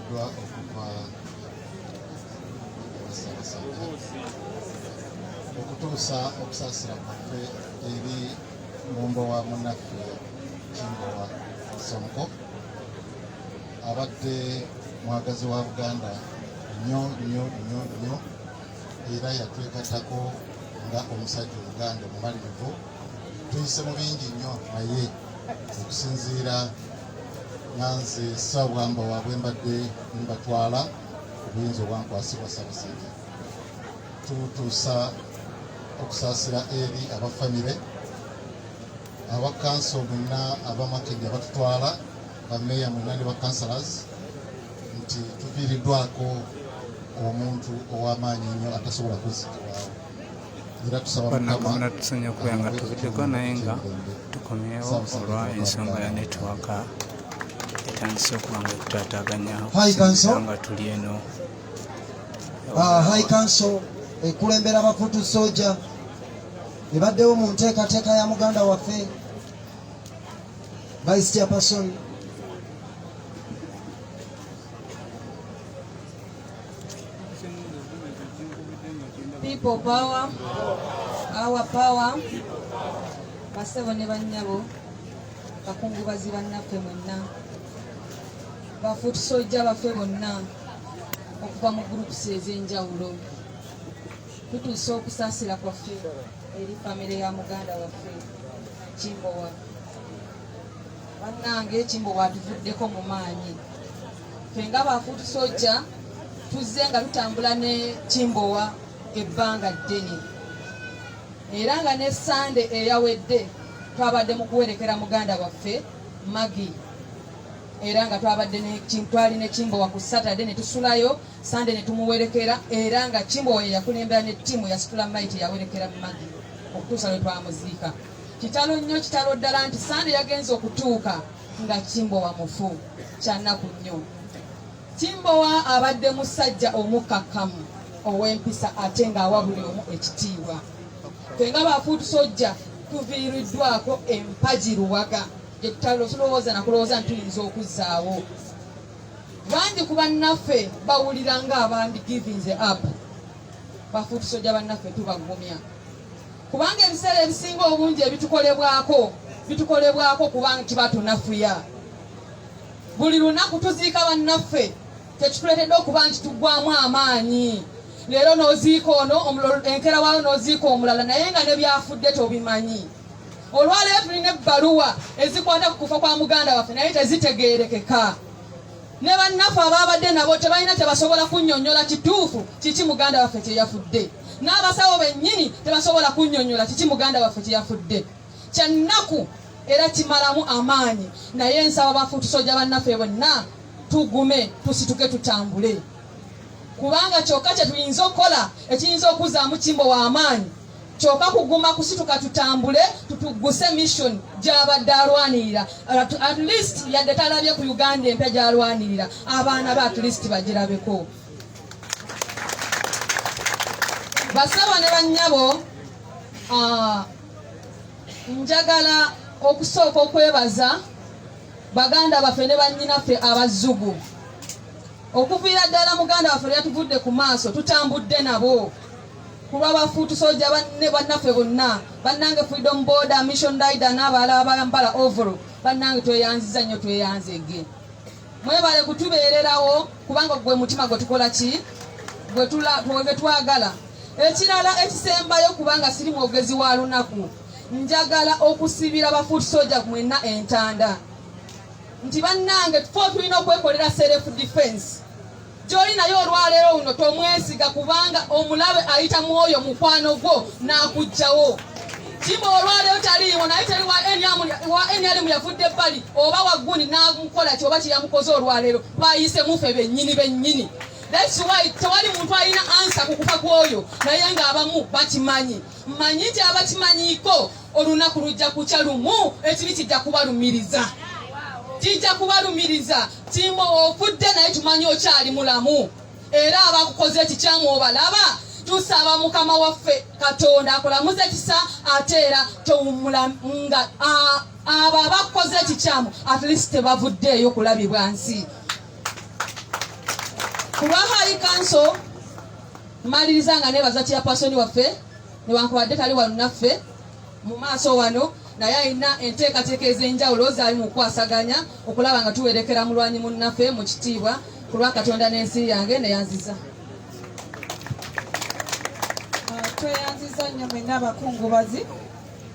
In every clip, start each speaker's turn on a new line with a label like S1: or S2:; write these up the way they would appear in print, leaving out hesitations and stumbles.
S1: Tuyitiddwa okuva ewa Ssaabasajja okutuusa okusaasira kwaffe eri mumbowa munnaffe Kimbowa Ssonko, abadde mwagazi wa Buganda nnyo nnyo nnyo nnyo, era yatwegattako nga omusajja Omuganda omumalirivu. Tuyise mu bingi nnyo, naye okusinziira nga nze Ssaabwamba waabwe mbadde mbatwala obuyinza obwankwasibwa Ssaabasajja, tutuusa okusaasira eri aba famire, aba kanso mwenna, abamakindi abatutwala, bameeya mwenna ne ba councillors, nti tuviiriddwako omuntu ow'amaanyi ennyo atasobola kuzzikibwawo. Era tusaba Mukama
S2: Bannange tusonyiwe okubeera nga tuvuddeko, naye nga tukomyewo olwa ensonga ya network etandise okuba nga ekutaataaganya
S3: High Council.
S2: okusinziira nga tuli eno.
S3: High Council ekulembera ba foot soldier ebaddewo mu nteekateeka ya muganda waffe Vice Chairperson.
S4: People power, our power. Basebo ne bannyabo, bakungubazi bannaffe mwenna, ba foot soldier baffe bonna okuva mu groups ez'enjawulo, tutuusa okusaasira kwaffe eri famire ya muganda waffe Kimbowa. Bannange, Kimbowa atuvuddeko mu maanyi. Ffe nga ba foot soldier tuzze nga tutambula ne Kimbowa ebbanga ddene, era nga ne Sande eyawedde twabadde mu kuwerekera muganda waffe Magi, era nga twabadde twali ne Kimbowa ku Saturday ne tusulayo, Sande ne tumuwerekera, era nga Kimbowa ye yakulembera ne ttiimu yasitula maiti yawerekera Magi okutuusa lwe twamuziika. Kitalo nnyo, kitalo ddala nti Sande yagenze okutuuka nga Kimbowa mufu. Kyannaku nnyo. Kimbowa abadde musajja omukkakkamu, ow'empisa, ate ng'awa buli omu ekitiibwa. Ffe nga ba foot soldier tuviiriddwako empagi luwaga gye tulowooza nakulowooza nti tuyinza okuzzaawo. Bangi ku bannaffe bawulira ng'abandi giving up. Ba foot soldier bannaffe tubagumya, kubanga ebiseera ebisinga obungi ebitukolebwako bitukolebwako kubanga tuba tunafuya. Buli lunaku tuziika bannaffe, tekituleetedde okuba nti tuggwamu amaanyi. Leero n'oziika ono, enkera waayo n'oziika omulala, naye nga ne byafudde tobimanyi. Olwaleero tulina ebbaluwa ezikwata ku kufa kwa muganda waffe, naye tezitegeerekeka. Ne bannaffe abaabadde nabo tebalina kyebasobola kunnyonnyola kituufu kiki muganda waffe kye yafudde, n'abasawo bennyini tebasobola kunnyonnyola kiki muganda waffe kye yafudde. Kyannaku era kimalamu amaanyi, naye nsaba ba foot soldier bannaffe bonna tugume, tusituke, tutambule, kubanga kyokka kye tuyinza okukola ekiyinza okuzzaamu Kimbowa amaanyi kyokka kuguma, kusituka, tutambule, tutugguse mission gy'abadde alwanirira. At least yadde talabye ku Uganda empya gy'alwanirira, abaana be at least bagirabeko. Basebo ne bannyabo, njagala okusooka okwebaza baganda baffe ne bannyinaffe abazzugu. Okuviira ddala muganda waffe lwe yatuvudde ku maaso, tutambudde nabo ku lwa ba foot soldier banne bannaffe bonna. Bannange, Freedom Boda, Mission Rider n'abalala abambala overall, bannange, tweyanziza nnyo, tweyanzege, mwebale kutubeererawo, kubanga gwe mutima gwe tukola ki gwe twagala. Ekirala ekisembayo, kubanga siri mwogezi wa lunaku, njagala okusibira ba foot soldier mwenna entanda nti bannange, tufo tulina okwekolera self defense. Gy'oli naye olwaleero luno tomwesiga, kubanga omulabe ayita mu oyo mukwano gwo n'akuggyawo. Kimbo olwaleero taliiwo, naye teri wa NRM yavudde ebbali oba wagguni n'amukola ki oba kyeyamukoze. Olwaleero bayise mufe bennyini bennyini. That's why tewali muntu alina answer ku kufa kw'oyo, naye ng'abamu bakimanyi. Mmanyi nti abakimanyiiko, olunaku lujja kukya lumu ekibi kijja kubalumiriza, kijja kubalumiriza. Kimbo ofudde, naye tumanyi okyali mulamu, era abakukoze ekikyamu obalaba. Tusaba Mukama waffe Katonda akulamuze ekisa, ate era towummula nga abo abakukoze ekikyamu at least tebavuddeeyo kulabibwa nsi. Ku lwa High Council mmaliriza nga nebaza chairperson waffe, newankubadde tali wano naffe mu maaso wano, naye alina enteekateeka ez'enjawulo z'ali mu kukwasaganya okulaba nga tuwerekera mulwanyi munnaffe mu kitiibwa. Ku lwa Katonda n'ensi yange neyanziza.
S5: Tweyanziza nnyo mwenna abakungubazi,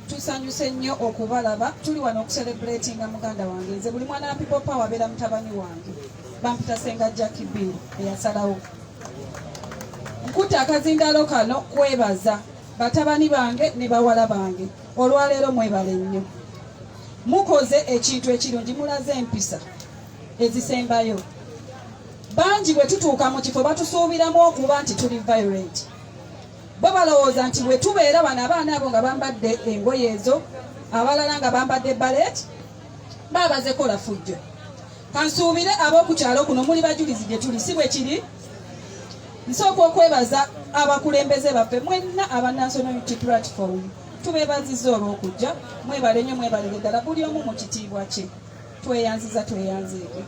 S5: tusanyuse nnyo okubalaba. Tuli wano okucelebratinga muganda wange. Nze buli mwana wa People Power abeera mutabani wange, bampita Senga Jackie Bill eyasalawo. Nkutte akazindalo kano kwebaza batabani bange ne bawala bange olwaleero. Mwebale nnyo, mukoze ekintu ekirungi, mulaze empisa ezisembayo. Bangi bwe tutuuka mu kifo batusuubiramu okuba nti tuli violent. Bo balowooza nti bwe tubeera bano abaana abo nga bambadde engoye ezo, abalala nga bambadde balet, baabaze kola fujjo. Kansuubire ab'oku kyalo kuno muli bajulizi gye tuli, si bwe kiri? Nsooka okwebaza abakulembeze baffe mwenna aba National Unity Platform, tubeebazizza olw'okujja. Mwebale nnyo, mwebalire ddala, buli omu mu kitiibwa kye. Tweyanziza, tweyanzeege.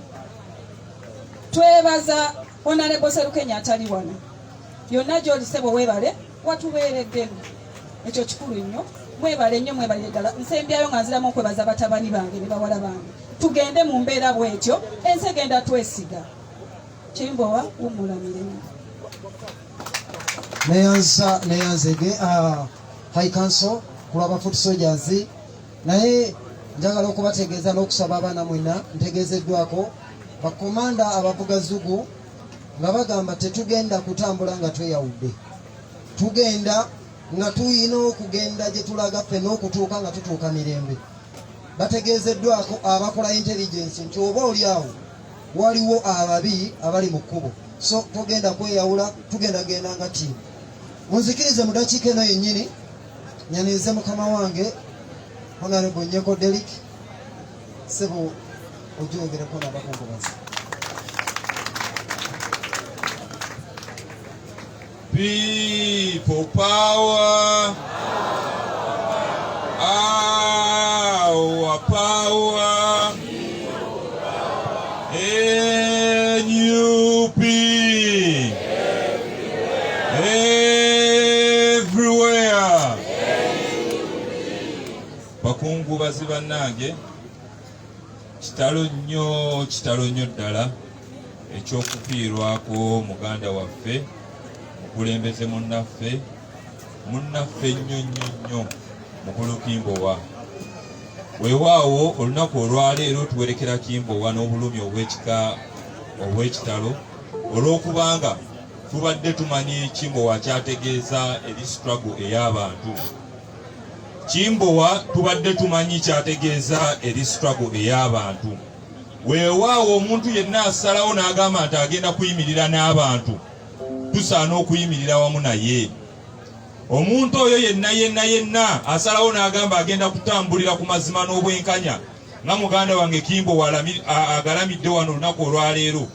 S5: Twebaza Honorable Serukenya atali wano. Yonna gy'oli ssebo, weebale, watubeereddemu, ekyo kikulu nnyo. Mwebale nnyo, mwebalire ddala. Nsembyayo nga nziramu okwebaza batabani bange ne bawala bange. Tugende mu mbeera bw'etyo, ensi egenda twesiga. Kimbowa, wummula mirembe.
S3: Neyanza, neyanzege High Council ku lwa Foot Soldiers. Naye njagala okubategeeza n'okusaba abaana mwenna, ntegeezeddwako bakomanda abavuga zugu nga bagamba tetugenda kutambula nga tweyawudde, tugenda nga tuyina okugenda gye tulaga ffenna okutuuka nga tutuuka mirembe. Bategeezeddwako abakola intelligence nti oba oli awo waliwo ababi abali mu kkubo, so togenda kweyawula, tugenda genda nga tiimu. Munzikirize mu dakiika eno yennyini nyanirize mukama wange Honorable Nyeko Delik. Sebo, ojogereko n'abakungubazi.
S6: People power. Our power. NUP. Everywhere. Bakungubazi bannange, kitalo nnyo, kitalo nnyo ddala ekyokufiirwako muganda waffe, mukulembeze munnaffe, munnaffe nnyo nnyo nnyo, mukulu Kimbowa. Weewaawo olunaku olwaleero tuwerekera Kimbowa n'obulumi obw'ekika obw'ekitalo, olw'okubanga tubadde tumanyi Kimbowa kyategeeza eri struggle ey'abantu. Kimbowa tubadde tumanyi kyategeeza eri struggle ey'abantu. Weewaawo omuntu yenna asalawo n'agamba nti agenda kuyimirira n'abantu, tusaana okuyimirira wamu naye. Omuntu oyo yenna yenna yenna asalawo n'agamba agenda kutambulira ku mazima n'obwenkanya nga muganda wange Kimbowa agalamidde wano olunaku olwaleero,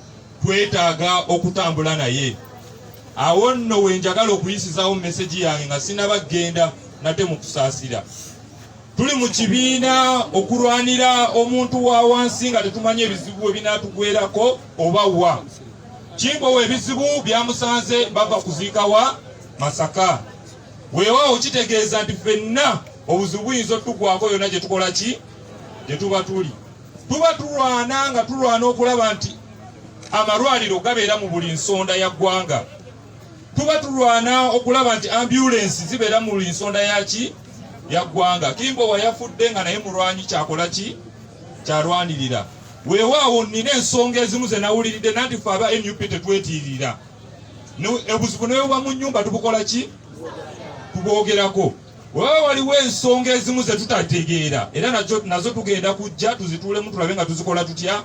S6: twetaaga okutambula naye. Awo nno we njagala okuyisizaawo message yange nga sinaba kugenda nate mu kusaasira. Tuli mu kibiina okulwanira omuntu wa wansi nga tetumanyi ebizibu bwe binaatugwerako oba wa. Kimbowa ebizibu byamusanze bava kuziika wa Masaka. Weewaawo kitegeeza nti ffenna obuzibu buyinza otugwako yonna gye tukola ki gye tuba tuli. Tuba tulwana nga tulwana okulaba nti amalwaliro gabeera mu buli nsonda ya ggwanga. Tuba tulwana okulaba nti ambulensi zibeera mu buli nsonda yaki ya ggwanga. Kimbowa yafudde nga naye mulwanyi, kyakola ki kyalwanirira. Weewaawo nnina ensonga ezimu ze nawuliridde, nanti ffe aba NUP tetwetiirira. Obuzibu ne buba mu nnyumba tubukola ki, tubwogerako. Webaba waliwo ensonga ezimu ze tutategeera, era nazo tugenda kujja tuzituulemu tulabe nga tuzikola tutya,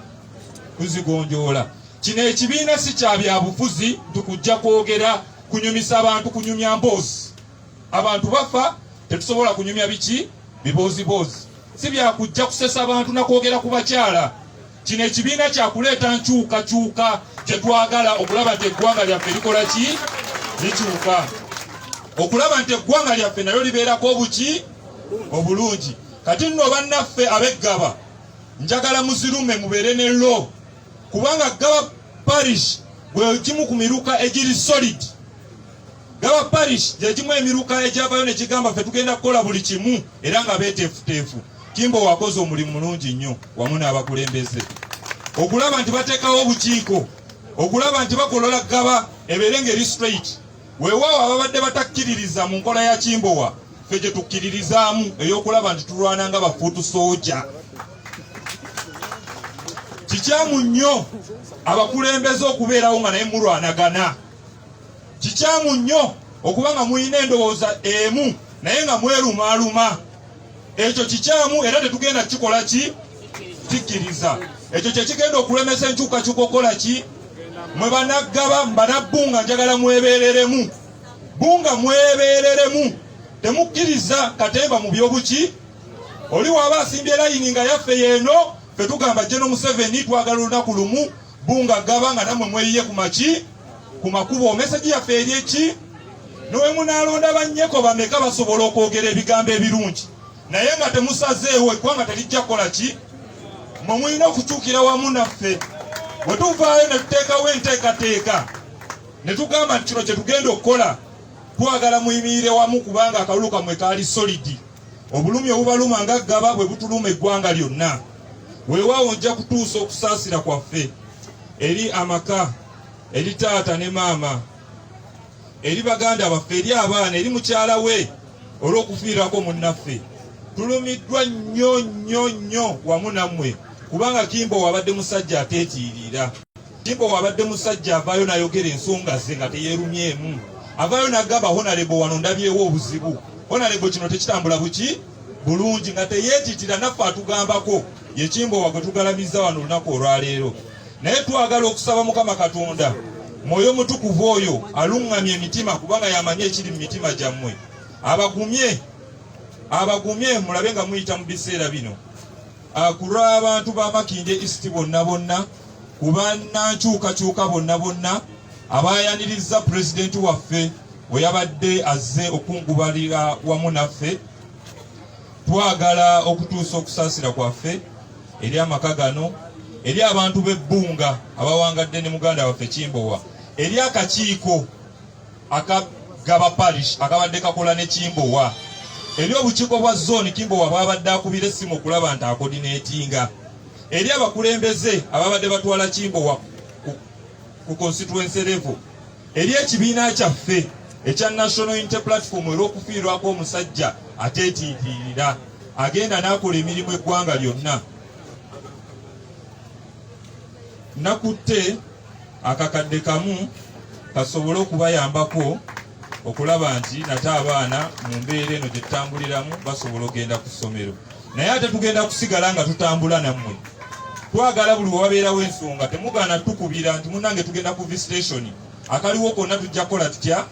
S6: tuzigonjoola. Kino ekibiina si kya byabufuzi nti kujja kwogera kunyumisa abantu, kunyumya mboozi. Abantu bafa, tetusobola kunyumya biki bibooziboozi, si byakujja kusesa abantu nakwogera ku bakyala. Kino ekibiina kyakuleeta nkyukakyuka gye twagala okulaba nti eggwanga lyaffe likola ki, likyuka, okulaba nti eggwanga lyaffe nalyo libeerako obuki obulungi. Kati nno bannaffe ab'eggaba, njagala muzirume mubeere ne lo, kubanga Gaba Parish Gwe gimu ku miruka egiri solid. Gaba parish gye gimu emiruka egyavayo ne gigamba ffe tugenda kukola buli kimu era nga beeteefuteefu. Kimbo wakoze omulimu mulungi nnyo wamu n'abakulembeze okulaba nti bateekawo obukiiko okulaba nti bakolola Gaba ebeere ng'eri straight. Weewaawo ababadde batakkiririza mu nkola ya Kimbowa, ffe gye tukkiririzaamu ey'okulaba nti tulwana nga bafuutu sooja. Kikyamu nnyo abakulembeze okubeerawo nga naye mulwanagana. Kikyamu nnyo okuba nga mulina endowooza emu naye nga mwerumaaluma. Ekyo kikyamu era tetugenda kukikola ki kikkiriza. Ekyo kye kigenda okulemesa enkyukakyuka okukola ki. Mwe banaggaba banabbunga, njagala mwebeereremu. Bunga mwebeereremu, temukkiriza katemba mu byobuki. Oli waaba asimbye layini nga yaffe yeeno, ffe tugamba General Museveni twagala olunaku lumu Bunga Gaba nga nammwe mweyiye ku maki ku makubo. Meseji yaffe eri eki nowe munaalonda bannyeko bameka basobola okwogera ebigambo ebirungi naye nga temusazeewo eggwanga terijja kukola ki. Mwe mulina okukyukira wamu naffe bwe tuvaayo ne tuteekawo enteekateeka ne tugamba nti kino kye tugenda okukola, twagala muyimirire wamu kubanga akalulu kammwe kaali solidi. Obulumi obubaluma nga Gaba bwe butuluma eggwanga lyonna. Weewaawo nja kutuusa okusaasira kwaffe eri amaka, eri taata ne maama, eri baganda baffe, eri abaana, eri mukyala we olw'okufiirako munnaffe. Tulumiddwa nnyo nnyo nnyo wamu nammwe kubanga Kimbowa abadde musajja ateetiirira. Kimbowa abadde musajja avaayo n'ayogera ensonga ze nga teyeerumyemu. Avaayo n'agamba Honalebo wano ndabyewo obuzibu, Honalebo kino tekitambula buki bulungi, nga teyeetiitira naffe atugambako. Ye Kimbowa gwe tugalamizza wano olunaku olwaleero. Naye twagala okusaba Mukama Katonda Mwoyo Mutukuvu oyo aluŋŋamye emitima kubanga y'amanyi ekiri mu mitima gyammwe, abagumye, abagumye mulabe nga muyita mu biseera bino. Ku lw'abantu ba Makindye East bonna bonna, ku bannankyukakyuka bonna bonna abaayanirizza pulezidenti waffe we yabadde azze okungubalira wamu naffe, twagala okutuusa okusaasira kwaffe eri amaka gano, eri abantu b'ebbunga abawangadde ne muganda waffe Kimbowa, eri akakiiko aka Gaba Parish akabadde kakola ne Kimbowa, eri obukiiko bwa zooni Kimbowa bwabadde akubira essimu okulaba nti akodineetinga, eri abakulembeze ababadde batwala Kimbowa ku constituency level, eri ekibiina kyaffe ekya National Unity Platform olw'okufiirwako omusajja ateetiitirira agenda n'akola emirimu eggwanga lyonna. Nakutte akakadde kamu kasobole okubayambako okulaba nti nate abaana mu mbeera eno gye tutambuliramu basobola okugenda ku ssomero, naye ate tugenda kusigala nga tutambula nammwe. Twagala buli wewabeerawo ensonga temugaana tukubira nti munnange tugenda ku visitation, akaliwo konna tujja kukola tutya,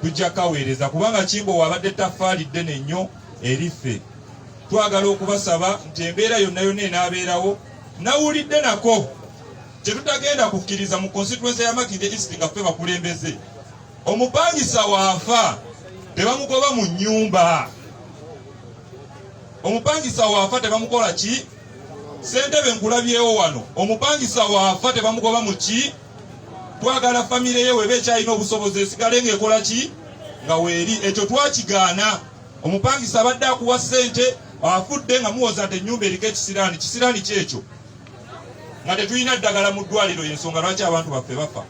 S6: tujja kukaweereza kubanga Kimbowa abadde ttaffaali ddene nnyo eri ffe. Twagala okubasaba nti embeera yonna yonna enaabeerawo nawulidde nako kye tutagenda kukkiriza mu constituency ya Makindye East nga ffe bakulembeze, omupangisa waafa tebamugoba mu nnyumba, omupangisa waafa tebamukola ki? Ssentebe nkulabyewo wano, omupangisa waafa tebamugoba mu ki? Twagala famire ye weba ekyalina obusobozi esigale ng'ekola ki nga weeri. Ekyo twakigaana. Omupangisa abadde akuwa ssente afudde nga muwoza nti ennyumba eriko ekisiraani. Kisiraani kyekyo nga tetulina ddagala mu ddwaliro, y'ensonga lwaki abantu baffe bafa.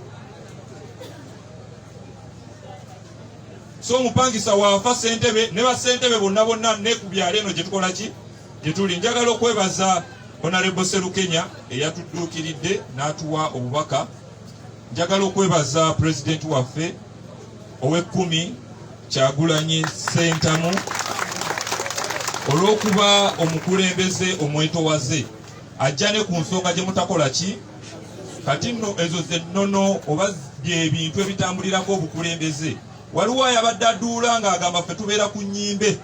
S6: So omupangisa waafa, ssentebe ne bassentebe bonna bonna ne ku byalo eno gye tukola ki gye tuli. Njagala okwebaza Honorable Serukenya eyatudduukiridde n'atuwa obubaka. Njagala okwebaza pulezidenti waffe ow'ekkumi Kyagulanyi Ssentamu olw'okuba omukulembeze omwetowaze ajja ne ku nsonga gye mutakola ki. Kati nno ezo ze nnono oba bye bintu ebitambulirako obukulembeze. Waliwo ayabadde aduula ng'agamba ffe tubeera ku nnyimbe,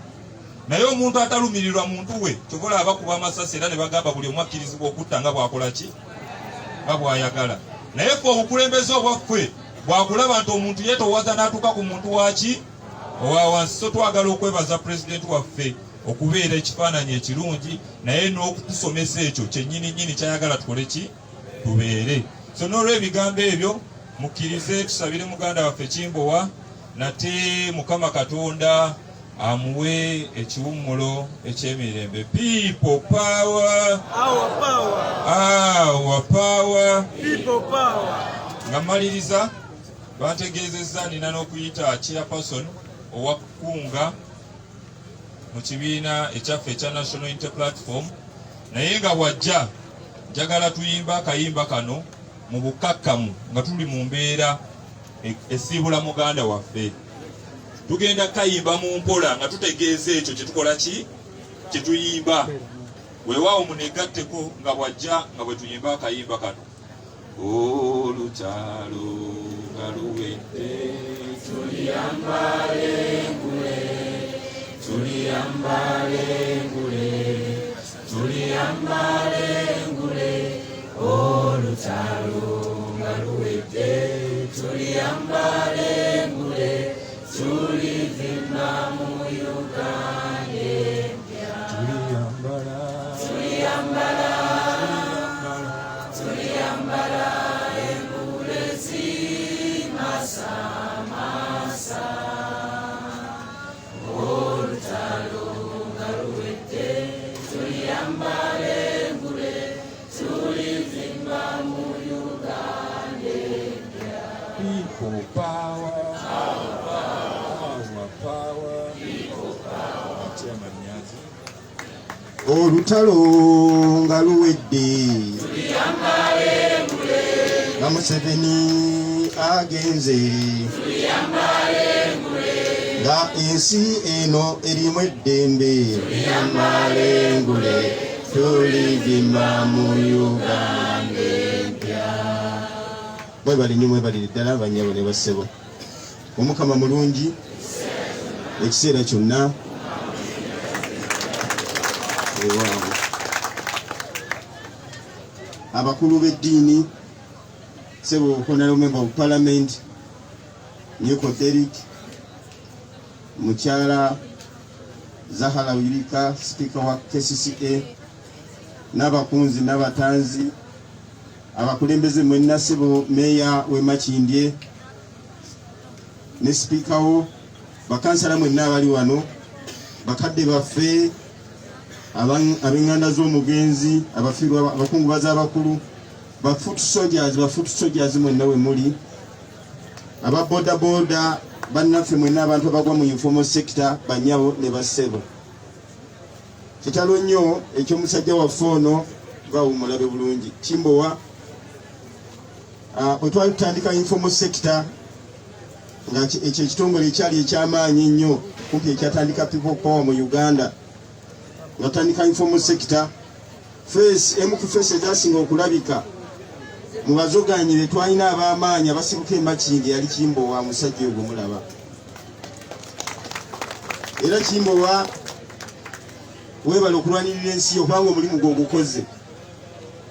S6: naye omuntu atalumirirwa muntu we kyova olaba bakuba amasasi era ne bagamba buli omu akkirizibwa okutta nga bw'akola ki nga bw'ayagala. Naye ffe obukulembeze obwaffe bwakulaba nti omuntu yeetowaza n'atuuka ku muntu waaki owa wansi. So twagala okwebaza pulezidenti waffe okubeera ekifaananyi ekirungi naye n'okutusomesa ekyo kyennyini nnyini ky'ayagala tukole ki tubeere. So n'olw'ebigambo ebyo, mukkirize tusabire muganda waffe Kimbowa, nate Mukama Katonda amuwe ekiwummulo eky'emirembe. People power!
S7: Our power!
S6: Our power!
S7: People power!
S6: Nga mmaliriza, bantegeezezza nina n'okuyita chairperson owa Kunga mu kibiina ekyaffe ekya National Unity Platform, naye nga bw'ajja njagala tuyimba akayimba kano mu bukkakkamu nga tuli mu mbeera esiibula muganda waffe. Tugenda kayimba mu mpola nga tutegeeza ekyo kyetukola ki kyetuyimba. Weewaawo munegatteko nga bw'ajja nga bwe tuyimba akayimba kano. Olutalo nga luwedde tuliyambala engule, tuliyambala engule, tuliyambala engule. Olutalo nga luwedde tuliyambala engule, tulivimba mu Uganda empya.
S8: Tuliyambala,
S7: tuliyambala, tuliyambala engule zimasamasa. Olutalo nga luwedde tuliyambala engule, tulivimba mu Uganda empya.
S6: People power, our power, Chairman Nyanzi.
S8: Olutalo nga luwedde nga Museveni agenze, nga ensi eno erimu eddembe, tuliyambala engule, tulivimba mu Uganda empya. Mwebale nnyo, mwebalire ddala, bannyabo ne bassebo. Omukama mulungi ekiseera kyonna. Weewaawo abakulu b'eddiini, sebo honorable member of parliament Nyeko Derrick, mukyala Zahara Luyirika, sipiika wa KCCA, n'abakunzi n'abatanzi, abakulembeze mwenna, sebo meeya w'e Makindye ne sipiikawo, bakansala mwenna abali wano, bakadde baffe, ab'eŋŋanda z'omugenzi, abafiirwa, abakungubazi abakulu, ba foot soldiers, ba foot soldiers mwenna we muli, aba boda boda bannaffe mwenna, abantu abagwa mu informal sector, bannyabo ne bassebo, kitalo nnyo ekyomusajja waffe ono. Bawumulabe bulungi Kimbowa. Bwe twali tutandika informal sector, nga ekyo ekitongole ekyali ekyamaanyi ennyo kumpi ekyatandika people power mu Uganda, nga tutandika informal sector, face emu ku face ezasinga okulabika mu bazoganyi be twalina ab'amaanyi abasibuka e Makindye yali Kimbowa, musajja oyo gwe mulaba. Era Kimbowa, weebale okulwanirira ensi yo, kubanga omulimu gwe ogukoze.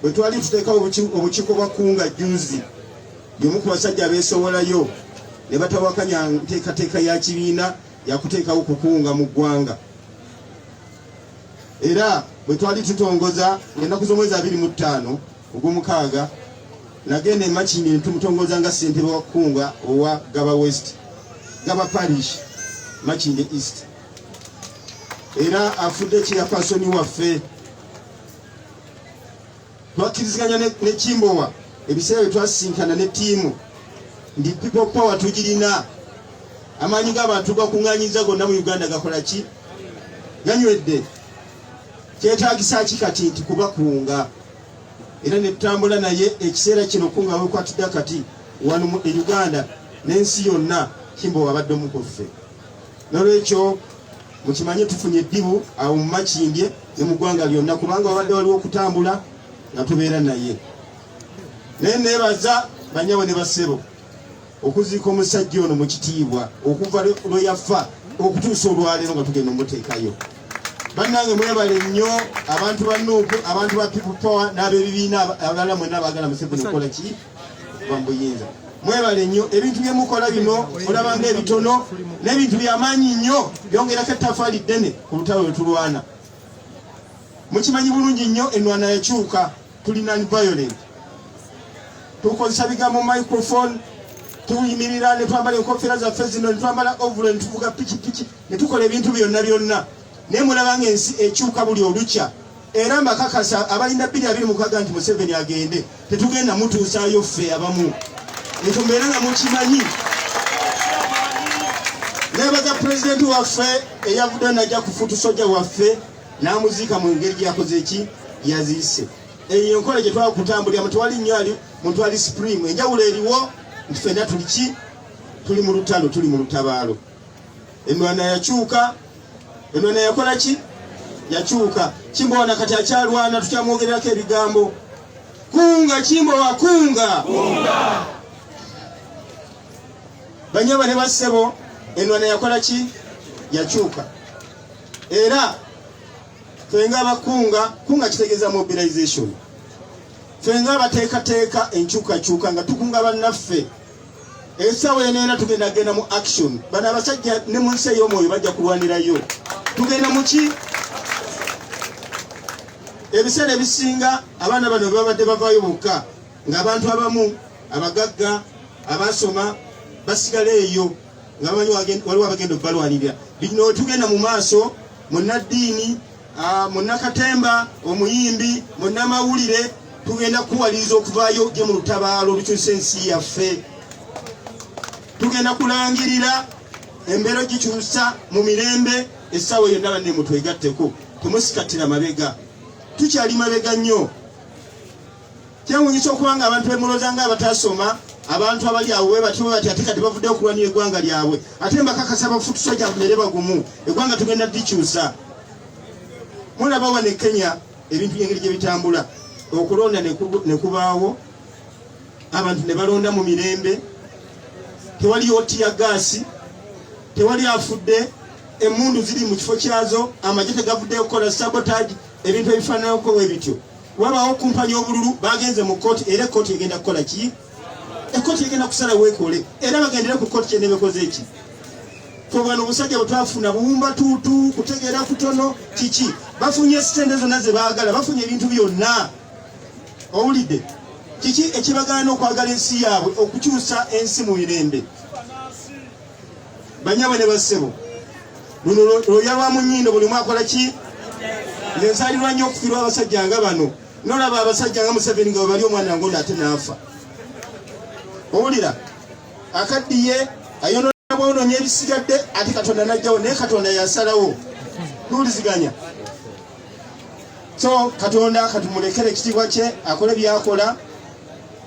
S8: Bwe twali tuteekawo obukiiko bwa Kunga juzi, y'omu ku basajja abeesowolayo ne batawakanya nteekateeka ya kibiina yakuteekawo kukunga mu ggwanga. Era bwe twali tutongoza ng'ennaku z'omwezi 25 ogw'omukaaga, nagenda e Makindye ne tumutongoza nga ssentebe wa Kunga owa Gaba West, Gaba Parish, Makindye East. Era afudde chairperson waffe. Twakkiriziganya ne Kimbowa ebiseera bye twasisinkana ne ttiimu nti people power tugirina, amaanyi g'abantu gakuŋŋaanyiza gonna mu Uganda gakola ki, ganywedde. Kyetaagisa ki kati? Nti kubakunga. Era ne tutambula naye ekiseera kino kunga wekwatidde kati wano mu e Uganda n'ensi yonna. Kimbowa abadde omu ku ffe. Nolwekyo mukimanye tufunye eddibu awo mu Makindye ne mu ggwanga lyonna, kubanga wabadde waliwo okutambula nga tubeera naye. Naye neebaza bannyabo ne bassebo okuziika omusajja ono mu kitiibwa okuva lwe yafa okutuusa olwaleero nga tugenda omuteekayo. Bannange, mwebale nnyo, abantu ba NUP, abantu ba People Power n'abebibiina abalala mwenna abaagala Museveni okukola ki, okuva mu buyinza. Mwebale nnyo ebintu byemukola bino. Olaba ngaebitono n'ebintu byamaanyi nnyo, byongerako ettafaali ddene ku lutalo lwe tulwana. Mukimanyi bulungi nnyo, enwana yakyuka, tuli non violent. Tukozesa bigambo, microphone, tuyimirira ne twambala enkofiira zaffe zino, ne twambala overall, ne tuvuga pikipiki, ne tukola ebintu byonna byonna, naye mulaba nga ensi ekyuka buli olukya. Era mbakakasa abalinda 2026 nti Museveni agende, tetugenda mutuusaayo ffe abamu. Ekyo mbeera nga mukimanyi. Nebaza pulezidenti waffe eyavuddeyo najja ku foot soldier waffe n'amuziika mu ngeri gye yakoze eki yaziise. Eyo enkola gye twakutambuliramu, tewali nnyo ali muntu ali supreme. Enjawulo eriwo nti ffenna tuli ki? Tuli mu lutalo, tuli mu lutabaalo. Enwana yakyuka, enwana yakola ki? Yakyuka. Kimbowa kati akyalwana, tukyamwogererako ebigambo. Kunga Kimbowa, kunga banyaba ne bassebo. Enwana yakola ki? Yakyuka. Era ffe nga abakunga, kunga kitegeeza mobilization, ffe nga abateekateeka enkyukakyuka nga tukunga bannaffe, essaawa eno era tugenda genda mu action. Bano abasajja ne mu nsi ey'omwoyo bajja kulwanirayo. Tugenda mu ki? Ebiseera ebisinga abaana bano babadde bavaayo bokka, ng'abantu abamu abagagga abasoma basigala eyo nga bamanyi waliwo abagenda okubalwanirira. Bino tugenda mu maaso, munnaddiini, munnakatemba, omuyimbi, munnamawulire, tugenda kuwaliriza okuvaayo gye mu lutabaalo olukyusa ensi yaffe. Tugenda kulangirira embeera ogikyusa mu mirembe essaawa yonna. Banne, mutwegatteko, temusikattira mabega, tukyali mabega nnyo. Kyewunyisa okuba nga abantu bemulooza nga abatasoma, abantu abali awo bwe batyo bati, ate kati bavuddeyo okulwanira eggwanga lyabwe. Ate mbakakasa, ba foot soldier mere bagumu, eggwanga tugenda dikyusa. Mulaba wano e Kenya ebintu engeri gye bitambula, okulonda ne kubaawo, abantu ne balonda mu mirembe, tewaliyo tear gas, tewali afudde, emundu ziri mu kifo kyazo, amagye tegavuddeyo kukola sabotage, ebintu ebifaananako bwe bityo. Wabaawo okumpanya obululu, bagenze mu kooti, era ekooti egenda kukola ki? Ekooti egenda kusalawo ekole, era bagendere ku kooti kyenebekoze eki. Fe bwano obusajja bwe twafuna buwumba tuutu, kutegeera kutono. Kiki? Bafunye sente zonna ze baagala, bafunye ebintu byonna. Owulidde kiki ekibagaana okwagala ensi yaabwe, okukyusa ensi mu mirembe? Banyabo ne bassebo, luno lwoya lwa mu nnyindo, buli omu akola ki? Nze nsaalirwa nnyo okufiirwa abasajja nga bano. Nolaba abasajja nga Museveni nga webali, omwana ngono ate n'afa. Owulira akaddiye, ayonona bwononya ebisigadde, ate Katonda najjawo, naye Katonda yasalawo. Tuwuliziganya? So Katonda katumulekere ekitiibwa kye, akole byakola,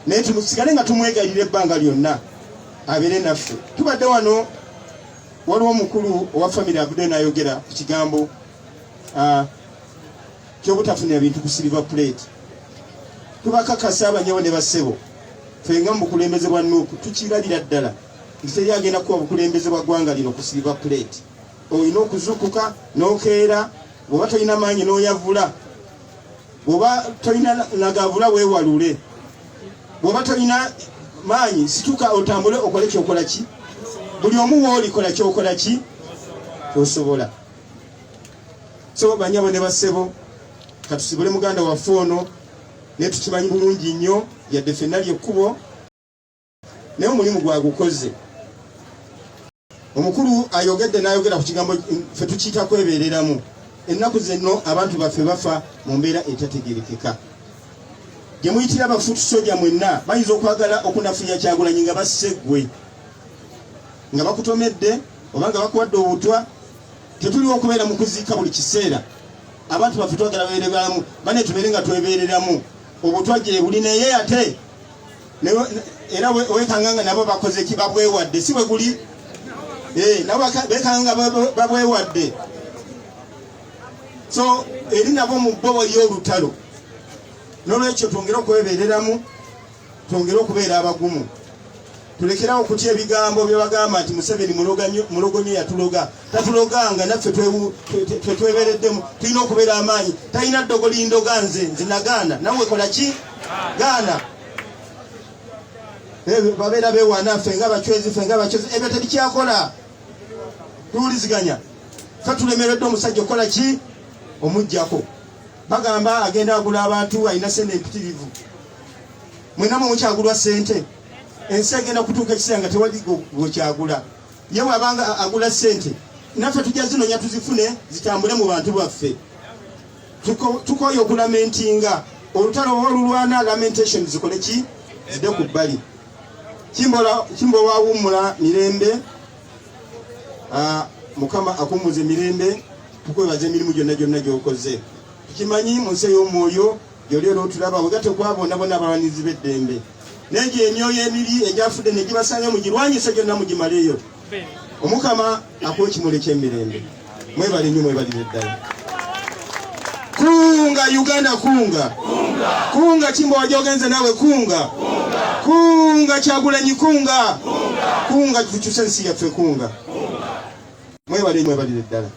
S8: naye tumusigale nga tumwegayirira ebbanga lyonna abeere naffe. Tubadde wano, waliwo omukulu owa famire avuddeyo n'ayogera ku kigambo kyobutafunira bintu ku silver plate. Tubakakasa, abanyawo ne bassebo, ffe nga mu bukulembeze bwa NUP tukirabira ddala nti teri agenda kuwa bukulembeze bwa ggwanga lino ku silver plate. Olina okuzuukuka n'okeera, bw'oba tolina maanyi n'oyavula, bw'oba tolina nagavula weewalule, bw'oba tolina maanyi situka otambule okole kyokola ki. Buli omu wooli kola kyokola ki kyosobola. So banyabo ne bassebo, katusibule muganda waffe ono, naye tukimanyi bulungi nnyo yadde ffenna lyekkubo, naye omulimu gwagukoze. Omukulu ayogedde n'ayogera ku kigambo ffe tukiyita kwebeereramu. Ennaku zino abantu baffe bafa mu mbeera etategerekeka. Gye muyitira ba foot soldier mwenna, bayinza okwagala okunafuya Kyagulanyi nga basse ggwe, nga bakutomedde oba nga bakuwadde obutwa. Tetuliwo okubeera mu kuziika buli kiseera. Abantu baffe twagala babeere balamu, bane tubeere nga twebeereramu. Obutwa gye buli, naye ate era wekanga nga nabo bakoze ki? Babwewadde, si bwe guli? Nabo bekanga nga babwewadde. So eri nabo mu bo waliyo olutalo. N'olwekyo twongere okwebeereramu, twongere okubeera abagumu, tulekerawo okutya ebigambo bye bagamba nti Museveni mulogo nnyo, yatuloga. Tatuloganga, naffe twebeereddemu, tulina okubeera amaanyi. Talina ddogo lindoga nze, nze nagaana, nawe kola ki? Gaana. Babeera bewaana, ffe nga bacwezi, ffe nga bacwezi, ebyo tebikyakola. Tuwuliziganya? Fe tulemereddwa omusajja okukola ki? Omugjako. Bagamba agenda agula abantu, alina sente empitirivu. Mwenamwe mukyagulwa ssente, ensi egenda kutuuka ekiseera nga tewali gwekyagula. Ye bw'abanga agula ssente, naffe tujja zinoonya tuzifune zitambule mu bantu baffe. Tukooye okulamentinga olutalo oba olulwana, lamentation zikole ki, zidde ku bbali. Kimbowa wummula mirembe, Mukama akummuze mirembe. Tukwebaza emirimu gyonna gyonna gy'okoze. Tukimanyi mu nsi ey'omwoyo gyoli era otulaba, wegatte kwa bonna bonna abalwanirizi b'eddembe n'egyo emyoyo emibi egyafudde ne gibasanga, mugirwanyise gyonna mugimaleyo. Omukama akuwa ekimuli eky'emirembe. Mwebale nnyo, mwebalire ddala. Kunga Uganda, kunga kunga Kimbowa gy'ogenze naawe, kunga kunga Kyagulanyi, kunga kunga, tukyuse ensi yaffe, kunga. Mwebale, mwebalire ddala.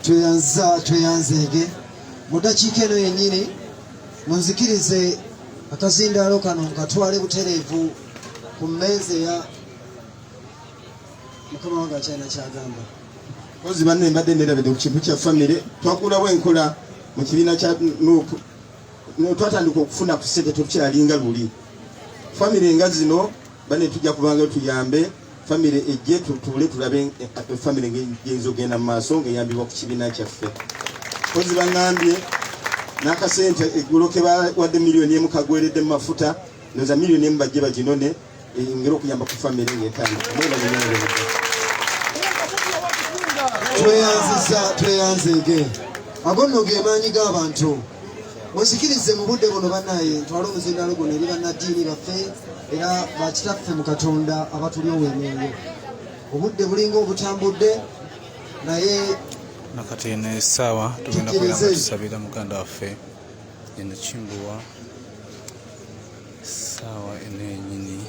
S3: Tweyanza, tweyanzeege. Mu ddakiika eno yennyini munzikirize akazindaalo kano nkatwale butereevu ku mmeeza eya mukama wange akyalina kyagamba.
S8: Kozi banne, mbadde nerabidde ku kintu kya famire. Twakulawo enkola mu kibiina kya NUP, twatandika okufuna ku ssente, tukyalinga luli. Famire nga zino banne tujja kubanga tuyambe famire ejje tutuule tulabe famire ngeyinza okugenda mu maaso ng'eyambibwa ku kibiina kyaffe. Kozi baŋŋambye n'akasente eggulo ke bawadde 1 million kagweredde mu mafuta. Ndowooza 1 million bajje baginone ngeri okuyamba ku famire ng'etandika. Mwebaze nnyo.
S3: Tweyanziza, tweyanzeege. Ago nno ge maanyi g'abantu. Munzikirize mu budde buno bannaye ntwale omuzindaalo guno eri bannaddiini baffe era bakitaffe mu Katonda abatulyowa emyoyo. Obudde bulinga obutambudde, naye
S2: Nakati eno essaawa tugenda kubeera nga
S3: tukkirize.
S2: tusabira muganda waffe eno Kimbowa, essaawa eno yennyini.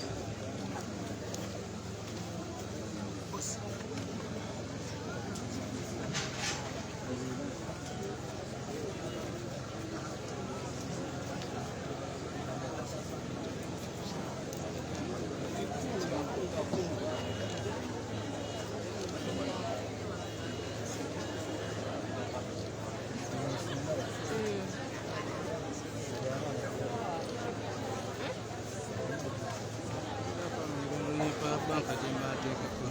S2: Banka gyemba nteekako.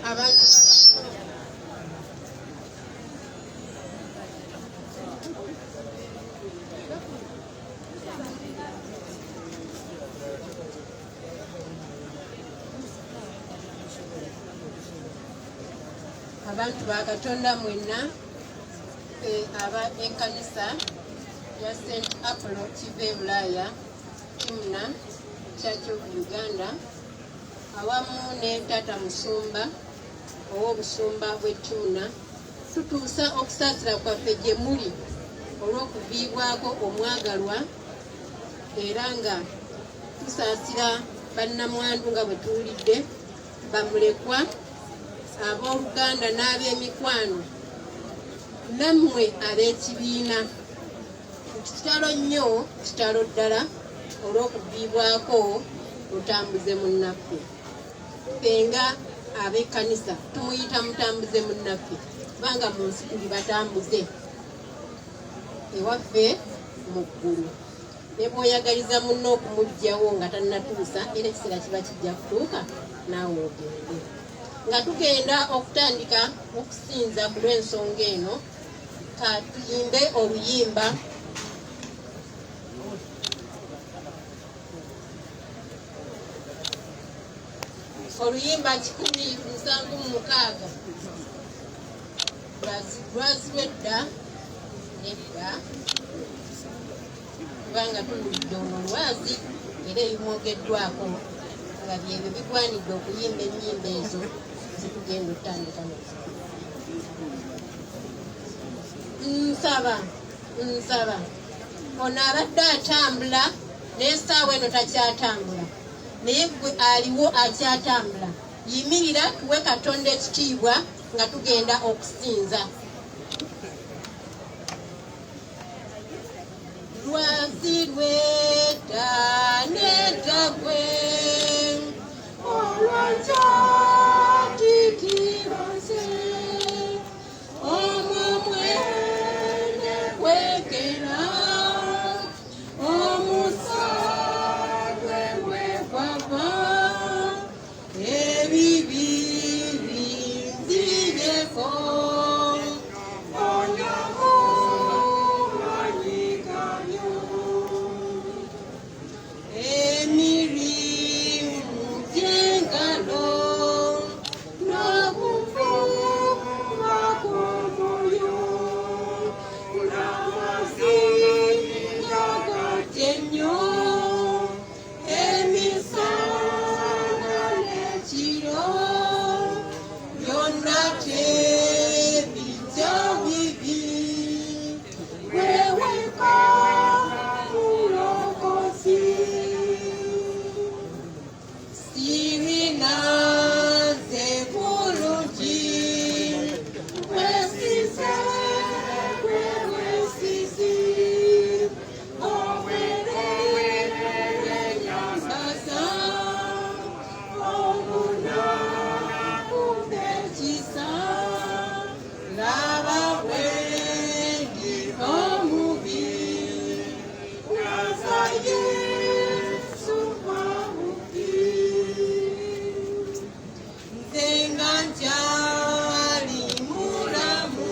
S9: Abantu ba Katonda, abantu ba Katonda mwenna, ffe aba ekkanisa ya St Apollo Kiva e Bulaaya, Timna Church of Uganda, awamu ne taata musumba ow'obusumba bw'e Timna, tutuusa okusaasira kwaffe gye muli olw'okuviibwako omwagalwa, era nga tusaasira bannamwandu nga bwe tuwulidde, bamulekwa, abooluganda n'ab'emikwano, nammwe ab'ekibiina, nti kitalo nnyo, kitalo ddala olw'okuviibwako mutambuze munnaffe. Ffe nga ab'ekkanisa tumuyita mutambuze munnaffe, kubanga mu nsi tuli batambuze, ewaffe mu ggulu. Ne bw'oyagaliza munno okumuggyawo nga tannatuusa, era ekiseera kiba kijja kutuuka naawe ogende. Nga tugenda okutandika okusinza ku lw'ensonga eno, ka tuyimbe oluyimba 176, lwazi lwedda. Nedda, kubanga tuwulidde ono olwazi era ebimwogeddwako nga byebyo bigwanidde okuyimba ennyimba ezo zitugenda otutandika nazo. Nsaba, nsaba ono abadde atambula n'essaawa eno takyatambula, naye gwe aliwo akyatambula, yimirira tuwe Katonda ekitiibwa nga tugenda okusinza. Lwazi lwedda nedda gwe olwanjatikirose omwo mwene kwekera omusagwe gwegwava ebibi binziyeko onyamumanyiganyo emirimu gy'engalo n'okufuma kw'omwoyo n'amazinga gatennyo emisana n'ekiro byonna tebijja bibi weweka mulokozi. Sirina nze bulungi wesize gwe wesizi owerere nyambaza omunaku mbekisa laba bwendi omubi naza Yesu wabubi nze nga nkyali mulamu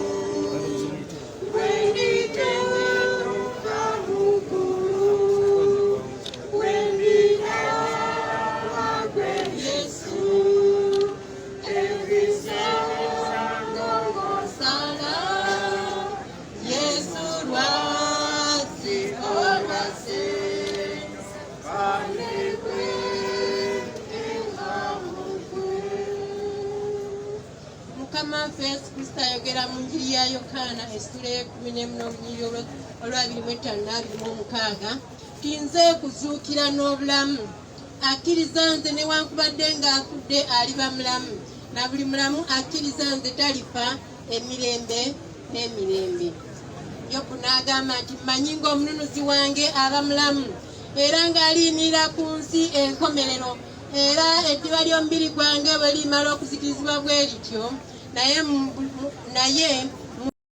S9: bwenditeeka mu ggulu bwendiraba gwe Yesu ebisangongosala Yesu lwazi olwase kanekwe engamukwe. Mukama waffe Yesu Kristo ayogera mu njiri ya Yokaana essula ey'ekumi n'emu n'olunyiriri olw'abiri mu ttaano n'abiri mu omukaaga nti nze kuzuukira n'obulamu, akkiriza nze newankubadde ng'afudde aliba mulamu, na buli mulamu akkiriza nze talifa emirembe n'emirembe. Yobu n'agamba nti mmanyi ng'omununuzi wange aba mulamu era ng'aliyimirira ku nsi enkomerero, era eddiba ly'omubiri gwange bwe limala okuzikirizibwa bwe lityo, naye